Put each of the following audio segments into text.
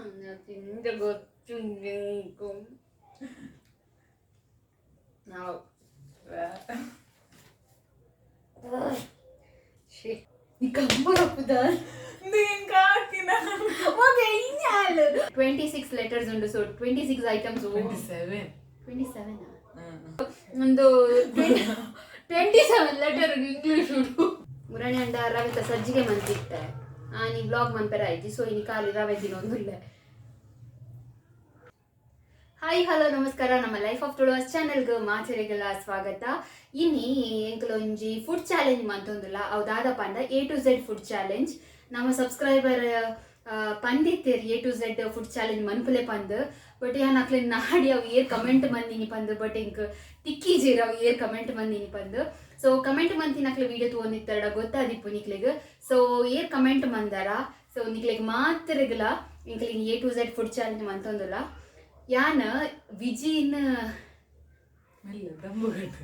진짜 ಗೊತ್ತುಂಡು. ನಾವು 26 ಲೆಟರ್ಸ್ ಉಂಡು, ಸೊ 26 ಐಟಮ್ಸ್. 27. 27, ಒಂದು 27 ಲೆಟರ್ ಇಂಗ್ಲೀಷ್ ಉಂಡು. ಮುರಣಿ ಅಂಡ ರವೆತ ಸಜ್ಜಿಗೆ ಮಂತಿತ್ತೆ. ಆನಿ ವ್ಲಾಗ್ ಮನ್ಪೆರ ಆಯ್ತು. ಸೊ ಇನಿ ಖಾಲಿ ರವೆ ತಿನ್ನೊಂದುಲ್ಲೆ. ಹಾಯ್, ಹಲೋ, ನಮಸ್ಕಾರ. ನಮ್ಮ ಲೈಫ್ ಆಫ್ ತುಳುವಾಸ್ ಚಾನೆಲ್ಗೆ ಮಾಚರಿಗೆಲ್ಲ ಸ್ವಾಗತ. ಇನಿ ಎಂಕುಲು ಒಂಜಿ ಫುಡ್ ಚಾಲೆಂಜ್ ಮಂತೊಂದುಲ್ಲ. ಅವು ದಾದಪ್ಪ ಅಂಡ A to Z food challenge. ನಮ್ಮ ಸಬ್ಸ್ಕ್ರೈಬರ್ ಪಂದಿತ್ತೇರ್, A to Z food challenge ಮನ್ಪುಲೆ ಪಂದ್. ಬಟ್ ಯಾನ್ ಅಕ್ಲೆ ನಾಡಿ ಅವು ಏರ್ ಕಮೆಂಟ್ ಮಂದಿನಿ ಪಂದ್, ಬಟ್ ಎಂಕ್ ತಿಕ್ಕಿಜೇರ್ ಅವು ಏರ್ ಕಮೆಂಟ್ ಮಂದಿನಿ ಪಂದ್. ಸೊ ಕಮೆಂಟ್ ಮಂತಿನ ಅಕ್ಲೆ ವಿಡಿಯೋ ತೂವೊಂದಿತ್ತಾರಡ ಗೊತ್ತಾದಿಪ್ಪು ನಿಕ್ಲೆಗ್. ಸೊ ಏರ್ ಕಮೆಂಟ್ ಮಂದಾರ, ಸೊ ನಿಕ್ಲೆಗ್ ಮಾತ್ರಗ್ಲ ಎಂಕ್ಲೆಗ್ A to Z food challenge ಮಂತೊಂದುಲ್ಲ. ಯಾನ್ ವಿಜಿನ್ ಮೆಲ್ಲ ದಂಬುಗಟ್ಟು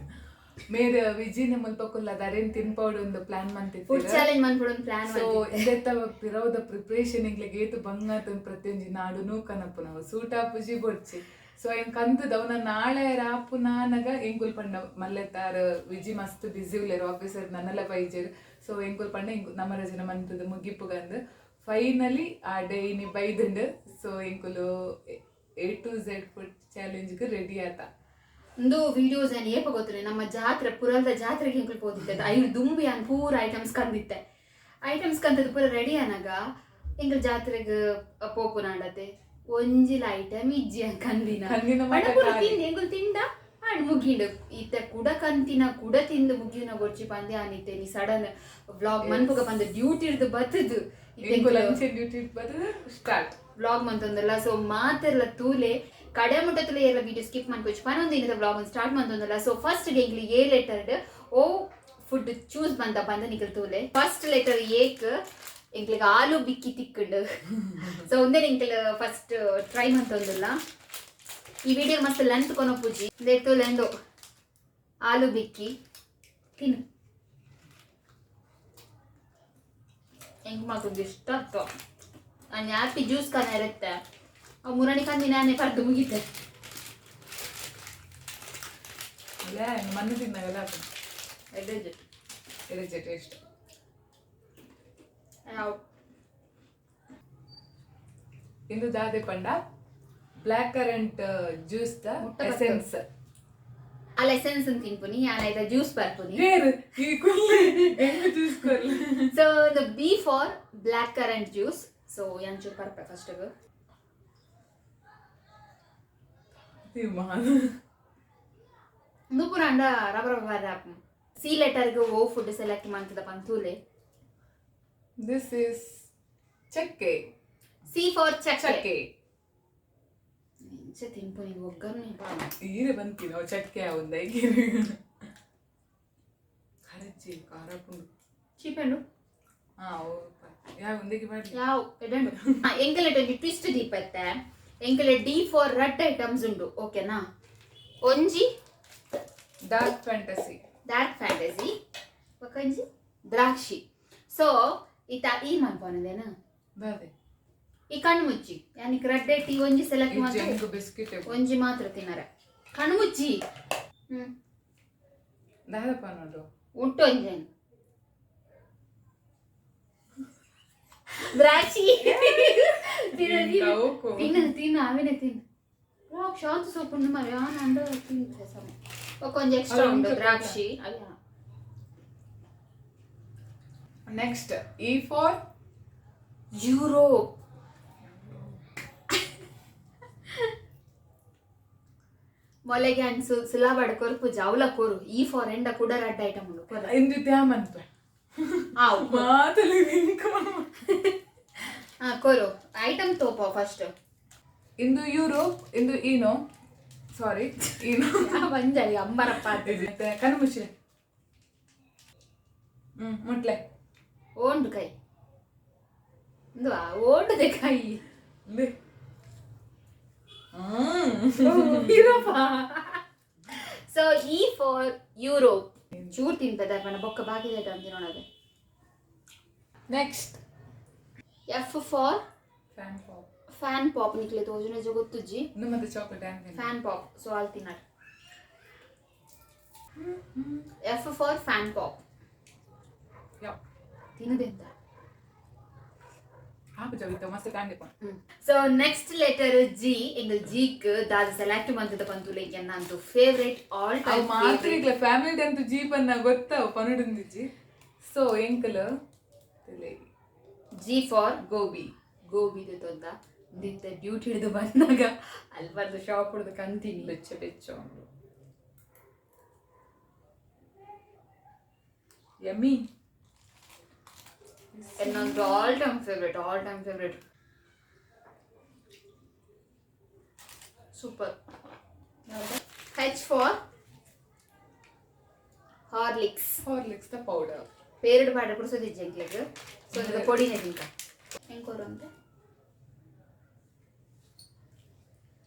ಮೇರ್ ವಿಜಿನ ಮುಲ್ಪ ಕುಲ್ಲ ದರೇನ್ ತಿನ್ಪೌಡು ಒಂದು ಪ್ಲಾನ್ ಫುಡ್ ಮಂತಿತ್ತು. ಚಾಲೆಂಜ್ ಮನ್ಪೊಡು ಪ್ಲಾನ್. ಸೊ ಇಂದೆತ್ತ ಪಿರವುದ ಪ್ರಿಪ್ರೇಷನ್ ಎಂಕ್ಲೆಗ್ ಏತು ಬಂಗಾತ ಪ್ರತಿಯೊಂಜಿ ನಾಡು ನೂಕನಪ್ಪು ನಾವು ಸೂಟ್ ಆಪುಜಿ ಬೊಡ್ಚಿ. ಸೊ ಎಂಕ್ ಕಂತುದ ಅವನ ನಾಳೆ ರಾಪು ನಾನಗ ಎಂಕುಲ್ ಪಂಡ ಮಲ್ಲೆತ್ತಾರ ವಿಜಿ ಮಸ್ತ್ ಬಿಸಿ ಉಲ್ಲೇರು, ಆಫೀಸರ್ ನನ್ನಲ ಬೈಜೆರ್. ಸೊ ಎಂಕುಲ್ ಪಂಡ ಎಂಕು ನಮ್ಮ ರಜನ ಮಂತದ ಮುಗಿಪುಗಂದು. ಫೈನಲಿ ಆ ಡೇ ಇನಿ ಬೈದುಂಡು. ಸೊ ಎಂಕುಲು A to Z food ಚಾಲೆಂಜ್ಗೆ ರೆಡಿ ಆತ. ಒಂದು ವಿಡಿಯೋಸ್ ಏನ್ ಏಪ ಗೊತ್ತಿಲ್ಲ. ನಮ್ಮ ಜಾತ್ರೆ, ಪುರಲ್ದ ಜಾತ್ರೆಗೆ ಎಂಕುಲು ಪೋದಿತ್ತೆ. ಐದು ದುಂಬಿ ಯಾನ್ ಪೂರ ಐಟಮ್ಸ್ ಕಂದಿತ್ತೆ. ಐಟಮ್ಸ್ ಕಂತದ್ದು ಪೂರ ರೆಡಿ ಆನಾಗ ಎಂಕುಲು ಜಾತ್ರೆಗ್ ಪೋಪುನಾಂಡತೆ ಒಂಜಿಲ ಐಟಮ್ ಇಜ್ಜಿ ಕಂದಿನ. ಕಂದಿನ ಪಂಡ ಮಾತ ಪೂರ ಖಾಲಿ. ತಿಂದು ಎಂಕುಲು ತಿಂಡ ಅಂಡ್ ಮುಗಿಂಡು. ಇತ್ತೆ ಕುಡ ಕಂತಿನ ಕುಡ ತಿಂದು ಮುಗಿಯುನ ಗೊರ್ಚಿ ಪಂದೆ ಆನಿತ್ತೆ. ನೀ ಸಡನ್ ವ್ಲಾಗ್ ಮನ್ಪುಗ ಪಂದ ಡ್ಯೂಟಿ ಇರ್ದು ಬತ್ತದು. ಎಂಕುಲು ಅಂಚೆ ಡ್ಯೂಟಿ ಬತ್ತದು ಸ್ಟಾರ್ಟ್. ವ್ಲಾಗ್ ಮಂತೊಂದಲ್ಲ. ಸೊ ಮಾತೆರ್ಲ ತೂಲೆ, ಕಡೆ ಮುಟ್ಟ ಎಲ್ಲ ವಿಡಿಯೋ ಸ್ಕಿಪ್ ಮಾಡ್ಕೊಚ್ಚು. ಪನೊಂದು ದಿನದ ವ್ಲಾಗ್ ಸ್ಟಾರ್ಟ್ ಮಂತೊಂದಲ್ಲ. ಸೊ ಫಸ್ಟ್ ಎಂಕ್ಲು ಎ ಲೆಟರ್ಡ್ ಓ ಫುಡ್ ಚೂಸ್ ಬಂತ ಬಂದ ನಿಕಲ್ ತೂಲೆ. ಫಸ್ಟ್ ಲೆಟರ್ ಏಕ್ ಎಂಕ್ಲಿಗೆ ಆಲೂ ಬಿಕ್ಕಿ ತಿಕ್ಕಂಡು. ಸೊ ಒಂದೇ ಎಂಕ್ಲು ಫಸ್ಟ್ ಟ್ರೈ ಮಂತೊಂದುಲ್ಲ. ಈ ವಿಡಿಯೋ ಮಸ್ತ್ ಲೆಂತ್ ಕೊನೊಪುಜಿ. ತೂಲೆಂದು ಆಲೂ ಬಿಕ್ಕಿ ತಿನ್ನು. ಎಂಕ್ ಮಾತೊಂದು ಇಷ್ಟ ಆಗ್ತವ. ನಾನು ಹ್ಯಾಪಿ ಜ್ಯೂಸ್ ಕನ ಇರುತ್ತೆ. ಅವು ಮುರಣಿ ಕಂದಿ ನಾನೇ ಪರ್ದು ಮುಗೀತೆ. ಅಲ್ಲ, ಮಣ್ಣು ತಿನ್ನಾಗಲ್ಲ. ಎಡೆಜೆ ಟೇಸ್ಟ್. ಯಾವ? ಇಂದು ದಾದೆ ಪಂಡ ಬ್ಲ್ಯಾಕ್ ಕರೆಂಟ್ ಜ್ಯೂಸ್ the ಮುಟ್ಟ ಬರ್ತದೆ. ಎಸೆನ್ಸ್. ಅಲ್ಲ, ಎಸೆನ್ಸ್ ಅಂತ ತಿನ್ಪುನಿ ಯಾನ ಇದ ಜ್ಯೂಸ್ ಬರ್ಪುನಿ. ಬೇರೆ ಈ ಕುಲ್ಲಿ ಹೆಂಗ್ ಜ್ಯೂಸ್ ಕೊರ್ಲಿ? So the B for black currant juice. So ಯಾಂಚೂರು ಪರ್ಪೆ ಫಸ್ಟ್. ಇಂದು ಪೂರ ಅಂಡ ರಬರ್ ರಬರ್. ಸಿ ಲೆಟರ್ಗೆ ಓ ಫುಡ್ ಸೆಲೆಕ್ಟ್ ಮಾಡ್ತದ ಪಂತೂಲೆ. This is ಚಕ್ಕೆ. ಸಿ ಫಾರ್ ಚಕ್ಕೆ. ಚಕ್ಕೆ. ಇಂಚ ತಿನ್ಪುನಿ ಒಗ್ಗರಣೆ. ಈರೆ ಬಂತಿ ನಾವು ಚಕ್ಕೆ ಒಂದ ಖರಚ್ಚಿ ಖಾರ ಪುಂಡು. ಚೀಪೆಂಡು. ಹಾ, ಯಾ ಒಂದಿಗೆ ಮಾಡಿ. ಯಾವ ಎడంಡು ಎಂಕಲೆಟ್ ಒಂಜಿ ಟ್ವಿಸ್ಟ್ ದೀಪತ್ತೆ. ಎಂಕಲೆ ಡಿ ಫಾರ್ ರಡ್ ಐಟಮ್ಸ್ ಉಂಡು, ಓಕೆನಾ? ಒಂಜಿ ಡಾರ್ಕ್ ಫ್ಯಾಂಟಸಿ. ಡಾರ್ಕ್ ಫ್ಯಾಂಟಸಿ, ಒಂಜಿ ದ್ರಾಕ್ಷಿ. ಸೊ ಈತ ಈ ಮನ್ಪೋನದೇನ? ದಾದೆ? ಈ ಕಣ್ಣು ಮುಚ್ಚಿ ಯಾನಿಕ್ ರಡ್ಡೆ ಟೀ ಒಂಜಿ ಸೆಲೆಕ್ಟ್ ಮಾತ್ರ. ಜಂಗ್ ಬಿಸ್ಕೆಟ್. ಒಂಜಿ ಮಾತ್ರ ತಿನ್ನರೆ. ಕಣ್ಣು ಮುಚ್ಚಿ. ದಾದಪ್ಪ ನೋಡು. ಉಂಟು ಒಂಜೇನು ದ್ರಾಕ್ಷಿ. ತಿನ್ನು ತಿನ್ನು. ಕೌಕು. ತಿನ್ನು ತಿನ್ನು, ಅವಿನೆ ತಿನ್ನು. ದ್ರಾಕ್ಷಿ ಆತು ಸೊಪ್ಪುಂಡು ಮರೆ ಆನ್ ಅಂಡ ತಿಂತೆ ಸಮ. ఒక కొంచెం ಎಕ್ಸ್ಟ್ರಾ ಅಲ್ಲ, ಉಂಟು ಉಂಟು. ದ್ರಾಕ್ಷಿ ಅಲ್ಲ. ನೆಕ್ಸ್ಟ್ ಇ ಫಾರ್ ಯುರೋಪ್. ಮೊಲೆಗೆ ಅನ್ಸು ಸುಲಾಬಾಡ್ ಕೊರ್ಪು ಜಾವ್ಲ ಕೊರು. ಈ ಫಾರ್ ಎಂಡ ಕೂಡ ರಡ್ಡ ಐಟಮ್ ಉಂಡು ಕೊರ. ಇಂದು ತ್ಯಾಮನ್ಪ. ಆವು. ಮಾತಲ್ಲಿ ಲಿಂಕ್. ಹಾ, ಕೊರು ಐಟಮ್ ತೋಪ ಫಸ್ಟ್. ಇಂದು ಯುರೋಪ್, ಇಂದು ಈನೋ, ಸಾರಿ, ಈನೋ. ಬಂಜಾರಿ ಅಂಬರಪ್ಪ. ಕಣ್ಣು ಮುಚ್ಚಿಲೆ. ಮುಟ್ಲೆ. ಓಂಡು ಕೈ ಇಂದು ಓಂಡುದೆ ಕೈ. ಇಂದು. ಯುರೋಪ. ಸೊ ಇ ಫಾರ್ ಯುರೋಪ್ ಚೂರ್ ತಿಂತದೆ ಪಂಡ ಬೊಕ್ಕ ಬಾಕಿ ಐಟಮ್ ತಿನ್ನೋಣದೆ. Next. F for fan for fan ಪಾಪ್ ನಿಕ್ಲೆ ತೋಜುನ ಗೊತ್ತುಜ್ಜಿ. ಇನ್ನು ಮತ್ತೆ ಚಾಕ್ಲೇಟ್ ಆ್ಯಂಡ್ ಫ್ಯಾನ್ ಪಾಪ್. ಸೊ ಅಲ್ಲಿ thinner. F for fan pop. ಯಾವ ತಿನ್ನದೆಂತ? ಹಾಪು ಜವಿತ ಮಸ್ತ್ ಕಾಂಡಿಪ. ಸೊ ನೆಕ್ಸ್ಟ್ ಲೆಟರ್ ಜಿ. ಎಂಗಲ್ ಜೀಕ್ ದಾದ ಸೆಲೆಕ್ಟ್ ಮಂತದ ಪಂತುಲೆ ಎನ್ನಂತು ಫೇವರೇಟ್ ಆಲ್ ಅವು ಟೈಮ್. ಮಾತ್ರ ಇಗ್ಲ ಫ್ಯಾಮಿಲಿ ಅಂತೂ ಜೀಪನ್ನ ಗೊತ್ತಾವು ಪನುಡುಂದಿಜ್ಜಿ. ಸೊ ಎಂಕಲ್ ಜಿ ಫಾರ್ ಗೋಬಿ. ಗೋಬಿ ತೊಂದ ದಿತ್ತ. ಡ್ಯೂಟಿ ಹಿಡಿದು ಬಂದಾಗ ಅಲ್ಲಿ ಬಂದು ಶಾಪ್ ಹಿಡಿದು ಕಂತೀನಿ. ಬೆಚ್ಚ ಬೆಚ್ಚ ಯಮ್ಮಿ. ಇನ್ನೊಂದು all time favourite, all time favourite, super. H for Horlicks. Horlicks the powder. ಪೇರಡು ಪಾಡ ಕುಡಿಸೋದಿಜ್ಜಿ ಎಂಕ್ಲೆಗ್. ಸೊ ಇದು ಪೊಡಿನೇ ತಿಂತ. ಹೆಂಗ್ ಅಂತ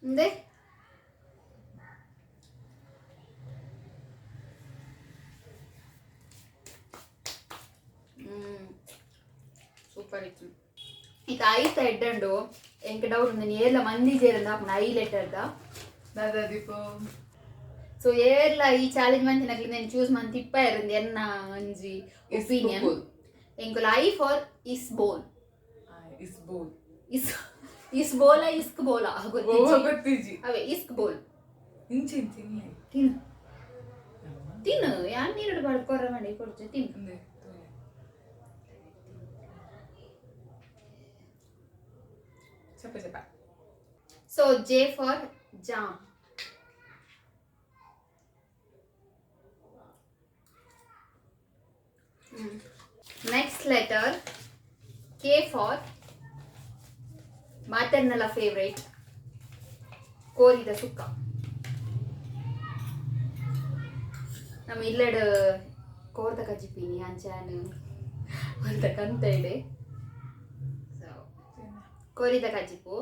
ಮುಂದೆ. ಸೂಪರ್ ಇತ್ತು ಇದು. ಐತ ಎಡ್ಡಂಡು ಎಂಕ್ ಡೌಟ್ ನಾನು ಏರ್ಲ ಮಂದಿ ಜೇರಂದ ಅಪ್ಪನ I ಲೆಟರ್ದ. ದಾದಾ ದೀಪ. ಸೊ ಏರ್ಲ ಈ ಚಾಲೆಂಜ್ ಮಂತಿನಕ್ಲೆ నేను ಚೂಸ್ ಮಂತ್ ಇಪ್ಪ ಇರಂದು ಎನ್ನ ಒಂಜಿ ಒಪಿನಿಯನ್. ಎಂಕುಲ I for is ಬೋಲ್. Is ಬೋಲ್. Is is ಬೋಲ ಇಸ್ಕ್ ಬೋಲ. ಗೋವಾ ಗೊತ್ತಿಜ್ಜಿ. ಅವೇ ಇಸ್ಕ್ ಬೋಲ್. ಇಂಚಿ ಇಂಚಿ ಇಲ್ಲ. ತಿನ್ನು ತಿನ್ನು, ಯಾನ್ ನೀರು ಬಾರ್ದು ಕೊರ್ರ ಮಾಡಿ ಕೊಡ್ಚೆ, ತಿನ್ನು. ಅಂದೆ ತೋಲೆ. ಚಪ್ಪ ಚಪ್ಪ. So J for jam. Next letter K for ಮಾತೆರ್ನಲ favourite ಕೋರಿದ ಸುಕ್ಕ. ನಮ್ಮ ಇಲ್ಲಡ್ ಕೋರ್ದ ಕಜ್ಜಿಪೀನಿ ಅಂಚಾನು ಅಂತ ಕಂತ ಇದೆ. ಸೊ ಕೋರಿದ ಕಜ್ಜಿಪು.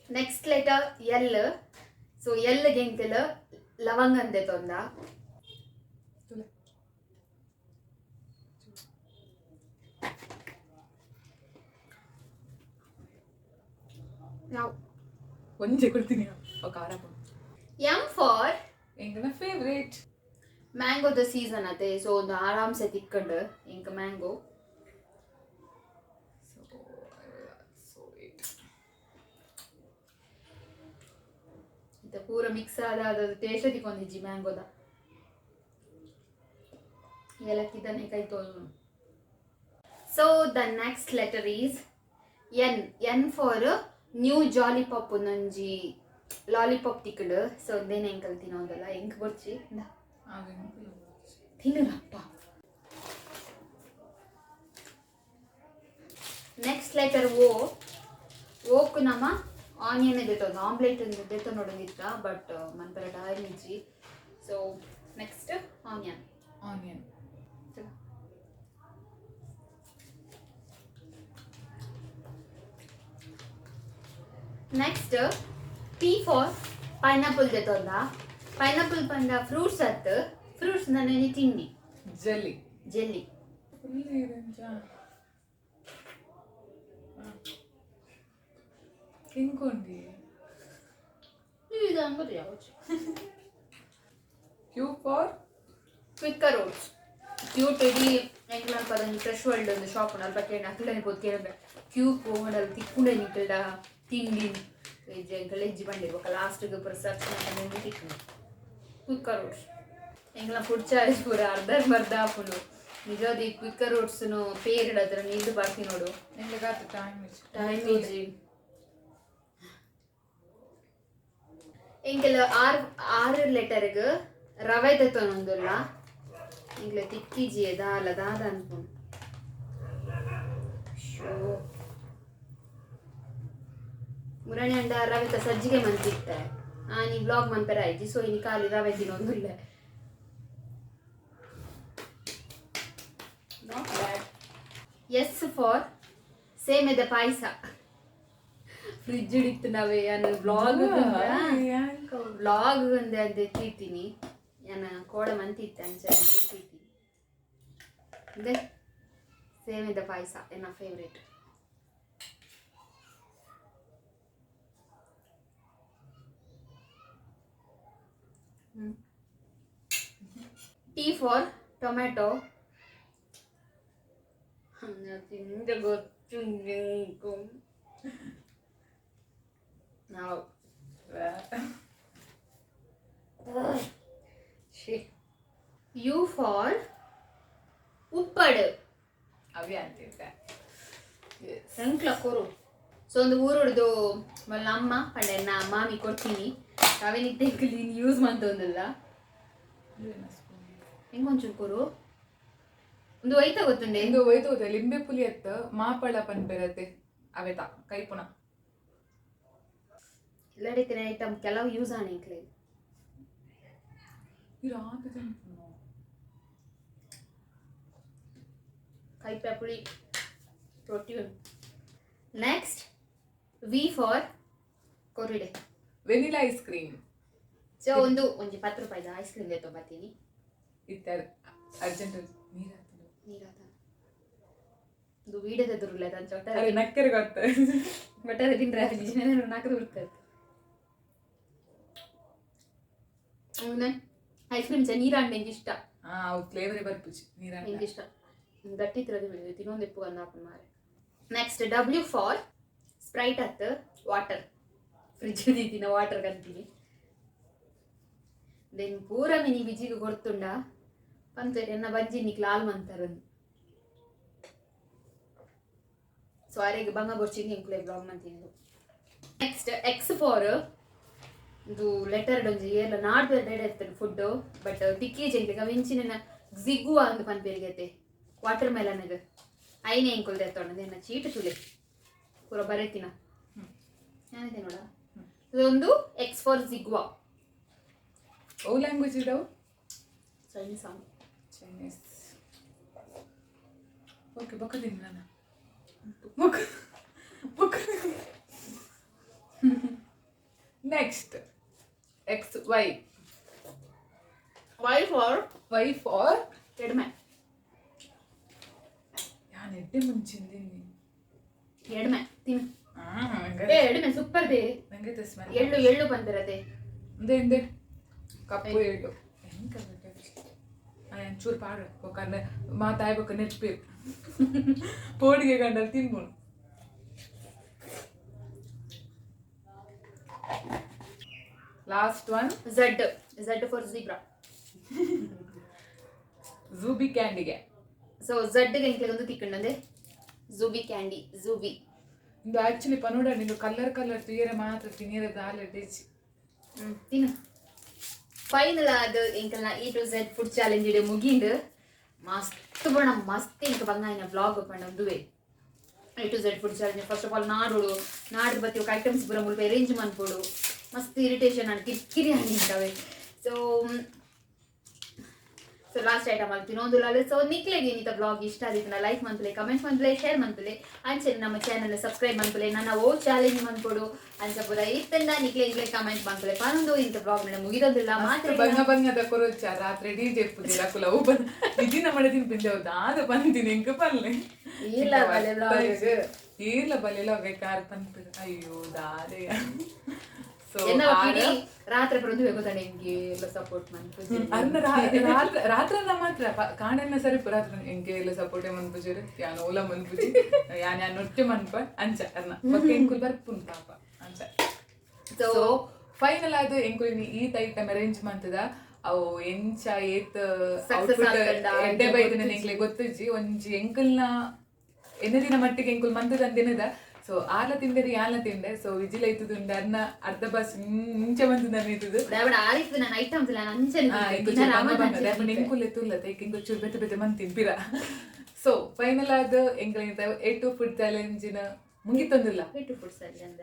Next letter L. So L ಗೆಂಕಲ್ ಲವಂಗ ಅಂದೆ ತೊಂದ. ತೋಲೆ. ಯಾವ ಒಂಜೆ ಕೊಡ್ತೀನಿ ಅವು ಖಾರ ಹಾಕೊಂಡು. ಎಂ ಫಾರ್ ಎಂಕನ ಫೇವ್ರೇಟ್. ಮ್ಯಾಂಗೋದ ಸೀಸನ್ ಅದೇ. ಸೊ ಒಂದು ಆರಾಮ್ಸೆ ತಿಕ್ಕೊಂಡು ಇಂಕ ಮ್ಯಾಂಗೋ. ಸೊ ಸೊ it ಇದು ಪೂರ ಮಿಕ್ಸ್ ಆದ ಅದು ಟೇಸ್ಟ್ ತಿಕ್ಕೊಂದಿಜ್ಜಿ ಮ್ಯಾಂಗೋದ. ಏಲಕ್ಕಿದ್ದಾನೆ ಕೈ ತೋಲು. So the next letter is N. N for new jolly pop. ಒಂದೊಂಜಿ lollipop ತಿಕ್ಕಂಡು. ಸೊ ಒಂದೇನು ಎಂಕಲ್ ತಿನ್ನೋದಲ್ಲ ಎಂಕ್ ಬೊರ್ಚಿ. ಇಂದಾ. ತಿನ್ನಲಪ್ಪ. Next letter O. ಓಕ್ ನಮ್ಮ ಆನಿಯನ್ ದೆತ್ತೊಂದು ಆಮ್ಲೆಟ್ ದೆತ್ತೊ ನೋಡೋದಿತ್ತ, ಬಟ್ ಮನ್ಪರ ಟೈಮ್ ಇಜ್ಜಿ. So next onion. Onion. Next P for pineapple ದೆತ್ತೊಂದ. Pineapple ಪಂಡ ಫ್ರೂಟ್ಸ್ ಅತ್, ಫ್ರೂಟ್ಸ್ ನನ್ನ ತಿಂಡಿ. ಜೆಲ್ಲಿ. ಜೆಲ್ಲಿ. ಫುಲ್ ಇರಂಜ ತಿನ್ಕೊಂಡಿ. ಇದು ಅಂಗಡಿ ಯಾವುದು? Q for Quaker oats. Cute ಇಡೀ ಎಂಕ್ಲ ಪದೊಂಜಿ ಫ್ರೆಶ್ ವರ್ಲ್ಡ್ ಒಂದು ಶಾಪ್ ಉಂಡು ಅಲ್ಪ. ಕೇಂಡ ಅಕ್ಲೆನೆ ಪೋದು ಕೇಂಡ ಕ್ಯೂ ಪೋಂಡಲ್ ತಿಕ್ಕುಂಡೆ ನಿಕಲ್ಡ ತಿಂಡಿ ಎಂಕಲ್ ಎಜ್ಜಿ ಬಂದಿರ್. ಬೊಕ ಲಾಸ್ಟ್ಗೆ ಪೂರ ಸರ್ಚ್ ಮಂತೊಂದು ತಿಕ್ಕುಂಡು ಕ್ವಿಕ್ಕರ್ ಓಟ್ಸ್. ಎಂಕ್ಲ ಫುಡ್ ಚಾರ್ಜ್ ಪೂರ ಅರ್ಧಂಬರ್ಧ ಆಪುಂಡು. ನಿಜವಾದ ಈ ಕ್ವಿಕ್ಕರ್ ಓಟ್ಸ್ನು ಪೇರಿಡ್ ಅದ್ರ ನೀರು ಬಾರ್ತಿ ನೋಡು. ಎಂಗ್ಲಿಗಾತ ಟೈಮ್. ಟೈಮ್ ಇಜ್ಜಿ ಎಂಕೆಲ. ಆರ್ ಆರು ಲೆಟರ್ಗ್ ರವೆ ದೆತ್ತೊನೊಂದುಲ್ಲ. ಎಂಕ್ಲೆ ತಿಕ್ಕಿಜಿ ದಾಲ ದಾದ ಅನ್ಪುಂಡು. ಶೋ ಮುರಣಿ ಅಂಡ ರವೆತ ಸಜ್ಜಿಗೆ ಮಂತಿತ್ತೆ. ಆನಿ ಬ್ಲಾಗ್ ಮನ್ಪೆರ ಆಯ್ಜಿ. ಸೊ ಇನಿ ಖಾಲಿ ರವೆ ತಿನ್ನೊಂದುಲ್ಲೆ. Not bad. S for ಸೇಮೆದ ಪಾಯಸ. ಫ್ರಿಜ್ ಇತ್ತು ನಾವೇ. ನಾನು ವ್ಲಾಗ್ ವ್ಲಾಗ್ ಒಂದೇ ಅಂತ ಎತ್ತಿರ್ತೀನಿ. ಯಾನ ಕೋಡ ಮಂತಿತ್ತೆ ಅಂಚ ಗೊತ್ತಿತ್ತಿ. ಇದೆ ಸೇವೆದ ಪಾಯಸ ಎನ್ನ ಫೇವ್ರೇಟ್. T for tomato. ತಿಂದ ಗೊತ್ತು ನಾವು. You for ಉಪ್ಪಡು. ಅವೇ ಅಂತಿದ್ದೆ. ಎಂಕ್ಲ ಕೊರು. ಸೊ ಒಂದು ಊರುಡ್ದು ಮಲ್ಲ ಅಮ್ಮ ಪಂಡೆ ನಾ ಮಾಮಿ ಕೊಡ್ತೀನಿ. ಅವೇನಿತ್ತೆ ನೀನು ಯೂಸ್ ಮಂತೊಂದಿಲ್ಲ. ಹೆಂಗೊಂಚೂರು ಕೊರು. ಒಂದು ಒಯ್ತ ಗೊತ್ತುಂಡೆ? ಎಂದು ಒಯ್ದು ಲಿಂಬೆ ಪುಲಿ ಅತ್ತ ಮಾಪಳ ಪನ್ಪೆರತೆ ಅವೆತ ಕೈಪುಣ. ಎಲ್ಲಡಿತಿನ ಐಟಮ್ ಕೆಲವು ಯೂಸ್ ಆಣ ಎಂಕ್ಲೆ. ಇರಾತ ತಿನ್ಪುನು. ಕೈಪೆ ಪುಳಿ ರೊಟ್ಟಿ. ನೆಕ್ಸ್ಟ್ ವಿ ಫಾರ್ ಕೊರಿಡೆ. Vanilla ice cream. So ಒಂದು ಒಂಜಿ 10 ರೂಪಾಯಿದ ಐಸ್ ಕ್ರೀಮ್ ಬರ್ತೀನಿ. ಇತ್ತ ಅರ್ಜೆಂಟ್ ನೀರು. ನೀರಾತ ಇದು ವೀಡಿಯೋದ ದುರ್ಲ ಅಂಚ. ಅರೆ ನಕ್ಕರೆ ಗೊತ್ತ. ಬಟ್ಟರೆ ತಿಂದ್ರೆ ನಾಲ್ಕು ಬರ್ತದೆ. ಐಸ್ ಕ್ರೀಮ್ ಚ ನೀರಾಂಡೆ ಎಂಕ್ ಇಷ್ಟ. ಹಾ, ಅವು ಫ್ಲೇವರೇ ಬರ್ಪುಜಿ ನೀರ. ಎಂಕ್ ಇಷ್ಟ. ಗಟ್ಟಿ ತಿರದು ತಿನ್ನೊಂದು ಎಪ್ಪು ಅಂದ ಮಾರೆ. ನೆಕ್ಸ್ಟ್ ಡಬ್ಲ್ಯೂ ಫಾರ್ ಸ್ಪ್ರೈಟ್ ಅತ್ ವಾಟರ್. ಫ್ರಿಜ್ ದೀತಿನ ವಾಟರ್ ಕಂತೀನಿ. Then ಪೂರ ಮಿನಿ ಬಿಜಿಗೆ ಗೊತ್ತುಂಡ ಪಂತ ಎನ್ನ ಬಂಜಿ ನಿಕ್ ಲಾಲ್ ಮಂತಾರಂದು. ಸೊ ಅರೆಗೆ ಬಂಗ ಬೊರ್ಚಿಂಗ್ ಎಂಕುಲೆ ಬ್ಲಾಗ್ ಮಂತೀನಿ. ನೆಕ್ಸ್ಟ್ ಎಕ್ಸ್ ಫಾರ್ ಇದು ಲೆಟರ್ ಡೊಂಜಿ ಏರ್ಲ ನಾಡ್ದು ರೆಡಿ ಇರ್ತದೆ ಫುಡ್ ಬಟ್ ತಿಕ್ಕಿ ಜಂಕ್ಲಿಗೆ ಅವು ಇಂಚಿನ ಜಿಗ್ಗುವ ಅಂದ್ ಪನ್ಪೇರಿಗತೆ ವಾಟರ್ ಮೆಲನ್ಗ್ ಐನೇ ಎಂಕುಲ್ ದೆತ್ತೊಂಡ ಎನ್ನ ಚೀಟು ತುಲೆ ಪೂರ ಬರೆತಿನ ನಾನಿದೆ ನೋಡ. ಇದೊಂದು ಎಕ್ಸ್ ಫಾರ್ ಜಿಗ್ವಾ. ಅವು ಲ್ಯಾಂಗ್ವೇಜ್ ಇದಾವು? Chinese. Chinese. Okay, ಬೊಕ್ಕದೀನಿ ನಾನು ಬೊಕ್ಕ ಬೊಕ್ಕ. Next X Y. Y for Y for ಎಡ್ಮೆ. ಯಾನ್ ಎಡ್ಡೆ ಮುಂಚಿಂದಿನಿ. ಎಡ್ಮೆ ತಿನ್ನು. ಏ, ಎಡ್ಮೆ ಸೂಪರ್ they. ನಂಗೆ ಸ್ಮೆಲ್. ಎಳ್ಳು ಎಳ್ಳು ಬಂದಿರತ್ತೆ. ಇಂದೆ ಇಂದೆ ಕಪ್ಪು ಎಳ್ಳು ಹೆಂಗೆ ಒಂಚೂರು ಪಾಡು ಬೊಕ್ಕ ಮಾತಾಯ್ ಬೊಕ್ಕ ನೆಟ್ಪೇರು ಪೋಡಿಗೆ ಗಂಡಲ್ಲಿ ತಿನ್ಬೋದು. Last one. Z, Z for zebra. ಜೂಬಿ ಕ್ಯಾಂಡಿಗೆ. ಸೊ ಝಡ್ ಎಂಕ್ಲೆಗ್ ಒಂದು ತಿಕ್ಕಂಡಂದೆ ಜೂಬಿ ಕ್ಯಾಂಡಿ ಜೂಬಿ. ಇಂದು ಆಕ್ಚುಲಿ ಪನೋಡ ನಿಂದು ಕಲರ್ ಕಲರ್ ತುಯರೆ ಮಾತ್ರ ತಿನ್ನಿಯರೆ ದಾಲ ಟೇಚಿ. ತಿನ್ನು. ಫೈನಲ್ ಅದು ಎಂಕಲ್ನ A to Z food challenge ಇಡೆ ಮುಗಿಂದು. ಮಸ್ತ್ ಬಣ್ಣ ಮಸ್ತ್ ಎಂಕ ಬಂಗಾಯಿನ ವ್ಲಾಗ್ ಪಂಡ ಒಂದುವೆ A to Z food challenge. First of all ನಾಡೋಡು ನಾಡ್ದು ಬತ್ತಿ ఒక ಐಟಮ್ಸ್ ಪೂರ ಮುಲ್ಪ ಅರೇಂಜ್ ಮನ್ಪೊಡು. ಮಸ್ತ್ ಇರಿಟೇಷನ್ ಆಂಡ್ ಕಿರಿಕಿರಿ ಅಂತಾವೆ. ಸೊ ಸೊ ಲಾಸ್ಟ್ ಐಟಮ್ ಅಲ್ಲಿ ತಿನ್ನೋದಿಲ್ಲ. ಸೊ ನಿಕ್ಲೆಗೆ ಏನಿತ ಬ್ಲಾಗ್ ಇಷ್ಟ ಆದಿತ್ತು ಲೈಕ್ ಮನ್ಪುಲೆ, ಕಮೆಂಟ್ ಮನ್ಪುಲೆ, ಶೇರ್ ಮನ್ಪುಲೆ. ಅಂಚೆ ನಮ್ಮ ಚಾನಲ್ ಸಬ್ಸ್ಕ್ರೈಬ್ ಮನ್ಪುಲೆ. ನನ್ನ ಓ ಚಾಲೆಂಜ್ ಮನ್ಪೊಡು ಅಂಚ ಪೂರ ಇತ್ತಂಡ ನಿಕ್ಲೆ ಇಂಕ್ಲೆ ಕಮೆಂಟ್ ಮನ್ಪುಲೆ. ಪನೊಂದು ಇಂತ ಬ್ಲಾಗ್ ಮೇಡ ಮುಗಿದೊಂದಿಲ್ಲ ಮಾತ್ರ. ಬಂಗ ಬಂಗದ ಕೊರೊಚ್ಚ ರಾತ್ರಿ ಡಿಜೆ ಪುಜೆ ರಕುಲ ಅವು ಬಂದ ವಿಜಿನ ಮಳೆ ತಿನ್ಪಿಂದೆ ದಾದ ಬಂದಿನಿ ಎಂಕ ಪಲ್ಲೆ. ಇಲ್ಲ ಬಲೆ vlog. ಇಲ್ಲ ಬಲೆಲ್ಲ ಕಾರ್ ಪನ್ಪಿದ ಅಯ್ಯೋ ದಾದೆ. ಸೊ ಎನ್ನ ಇಡೀ ರಾತ್ರಿ ಬರೋದು ಗೊತ್ತಾನೆ ಎಂಗೆ ಎಲ್ಲ ಸಪೋರ್ಟ್ ಮನ್ಪುಜಿ. ಅರ್ನ ರಾತ್ರಿ ರಾತ್ರನ ಮಾತ್ರ ಕಾಣೆನ್ನ ಸರಿ ರಾತ್ರಿ ಎಂಕೆ ಎಲ್ಲ ಸಪೋರ್ಟ್ ಮನ್ಪುಜಿರು ಯಾನ್ ಓಲ ಮನ್ಪುಜಿ ಯಾನ್ ಯಾನ್ ನೊಟ್ಟೆ ಮನ್ಪ ಅಂಚ ಅರ್ನ ಬೊಕ್ಕ ಎಂಕುಲ್ ಬರ್ಪುನ್ ಪಾಪ ಅಂಚ. ಸೊ ಸೊ ಫೈನಲ್ ಆದ್ ಎಂಕುಲ್ ಈ ಐಟಮ್ ಅರೇಂಜ್ ಮಂತದ ಅವು ಎಂಚ ಏತ್ Success ಆತಂಡ ಎಡ್ಡೆ ಬೈದಿನ ಎಂಕ್ಲೆ ಗೊತ್ತಿಜ್ಜಿ. ಒಂಜಿ ಎಂಕಲ್ನ ಎನ್ನದಿನ ಮಟ್ಟಿಗೆ ಎಂಕುಲ್ ಮಂತದ ಅಂದಿನದ. ಸೊ ಆರ್ಲ ತಿಂದರೆ ಯಾನ್ಲ ತಿಂಡೆ. ಸೊ ವಿಜಿಲ ಇತ್ತುದುಂಡೆ ಅರ್ನ ಅರ್ಧ ಬಸ್ ಇಂಚ ಮಂತದ ಇತ್ತದು. ದಾವಡ ಆರಿತ್ತು ನನ್ನ ಐಟಮ್ಸ್ ಎಲ್ಲ ಅಂಚನೆ. ಎಂಕುಲ್ ಎತ್ತುಲ್ಲ ಎಂಕುಲ್ ಚೂರು ಬೆತ್ತೆ ಬೆತ್ತೆ ಮಂತ್ ತಿನ್ಪಿರ. ಸೊ ಫೈನಲ್ ಆದ್ ಎಂಕಲ್ ಎ ಟು ಫುಡ್ ಚಾಲೆಂಜಿನ ಮುಗಿತೊಂದಿಲ್ಲ. ಎ ಟು ಫುಡ್ ಸರಿ ಅಂದ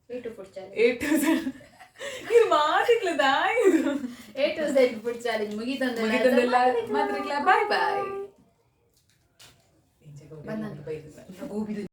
A to food challenge. A to ಇದು ಮಾತಿಕ್ಲದಾ ಇದು. A to Z food challenge ಮುಗಿತಂದ್ರೆ. ಮುಗಿತಂದೆಲ್ಲ ಮಾತ್ರಿಕ್ಲ ಬಾಯ್ ಬಾಯ್. ಗೋಬಿ.